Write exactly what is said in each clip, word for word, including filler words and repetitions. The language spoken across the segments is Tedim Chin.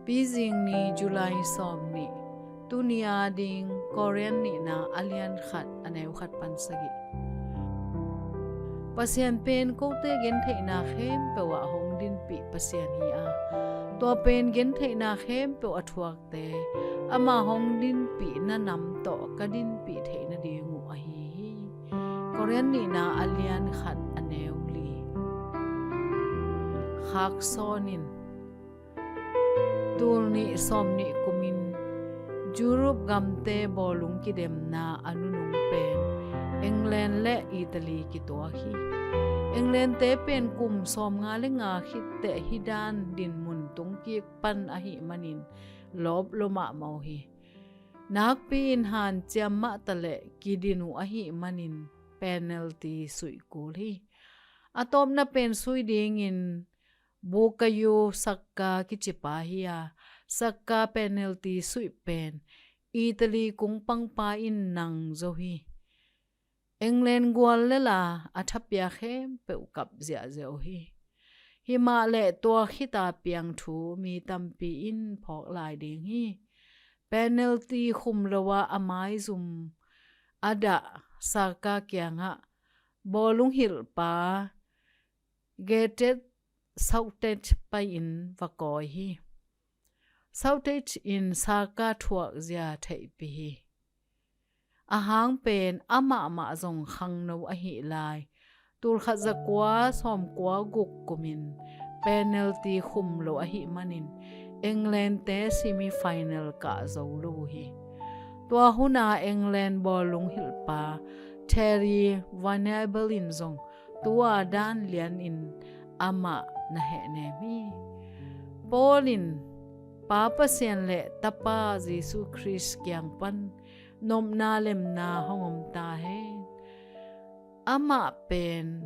Pizing ni, July sawm nih. Tuni a ding Korin nihna a lian khat a neu khat pan sagih. Pasian pen kote gentheihna khempeuh ah hong dinpih Pasian hi a, tua pen gentheihna khempeuh a thuakte ama hong dinpihna nam tawh ka dinpih theih nading uh ahi hi. Korin nihna a lian khat a neu li. Khaksawn in. Tul nih sawm nih kumin Europe gamte bawlung kidemna a nunung pen England le Italy kituak hi. Englandte pen kum sawmnga le nga khitteh hih dan dinmun tungkik pan ahih manin lawp lua mahmah uh hi. Nakpi-in hanciam mahtaleh kidin uh ahih manin penalty suih kul hi. A tawpna pen sui dingin Bukayo Saka kicipa hi a, Saka penalty suih pen Italy kungpangpa in nang zo hi. England gual le la a thapia khempeuh kap ziahziah uh hi. Himahleh tua khita piang thu mi tampi in phawk lai ding hi. Penalty khum lo a a maizum a dah Saka kiangah bawlung hilhpa Gareth Southgate pai-in va kawi hi. Southgate in Saka thuakzia theihpih hi. A hang pen amahmah zong khangno ahih lai. Tulkhat zakua sawmkua guk kumin penalty khum lo ahih manin England te semi final kah zo lo uh hi. Tua huna England bawlung hilhpa Terry Venables in zong tua dan lianin amah na hehnem hi. Paul in Pa Pasian le Tapa Jesu Khrist kiang pan nopna lemna hong om ta hen. Amah pen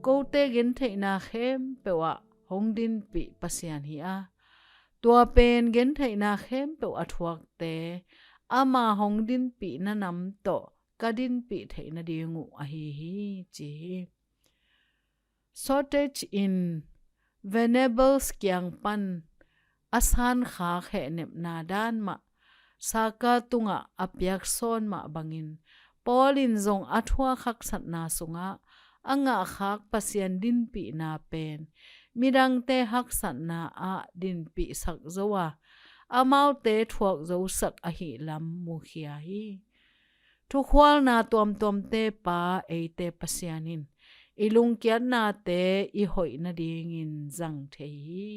kote gentheihna khempeuh ah hong dinpih Pasian hi a, tua pen gentheihna khempeuh a thuakte ama hong dinpihna nam tawh ka dinpih theih nading uh ahi hi, ci hi. Southgate in Venables kiang pan a sankhak hehnepna dan mah Saka tungah a piaksawn mah bangin Paul in zong a thuak haksatna sungah a ngahkhak Pasian dinpihna pen midangte haksatna ah dinpihsak zo a, amaute thuak zosak ahih lam mukhia hi. Thukhualna tuamtuamte Pa eite Pasian in i lungkiatnate i hoih nadingin zang thei hi.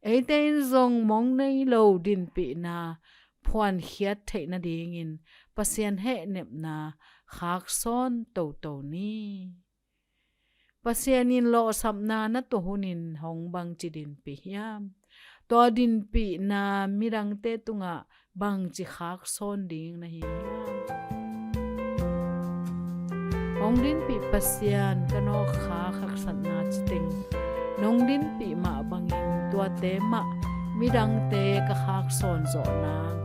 Eite in zong mong nei lo dinpihna phuankhiat theih nadingin Pasian hehnepna khaksawn toto ni. Pasian in lawhsapna na tuah hunin hong bangci dinpih hiam? Tua dinpihna midangte tungah bangci khaksawn ding na hi hiam? Hong dinpih Pasian ka nawkkhak haksatna citeng nong dinpih mah bangin tuate mah midangte ka khaksawn zawh nang.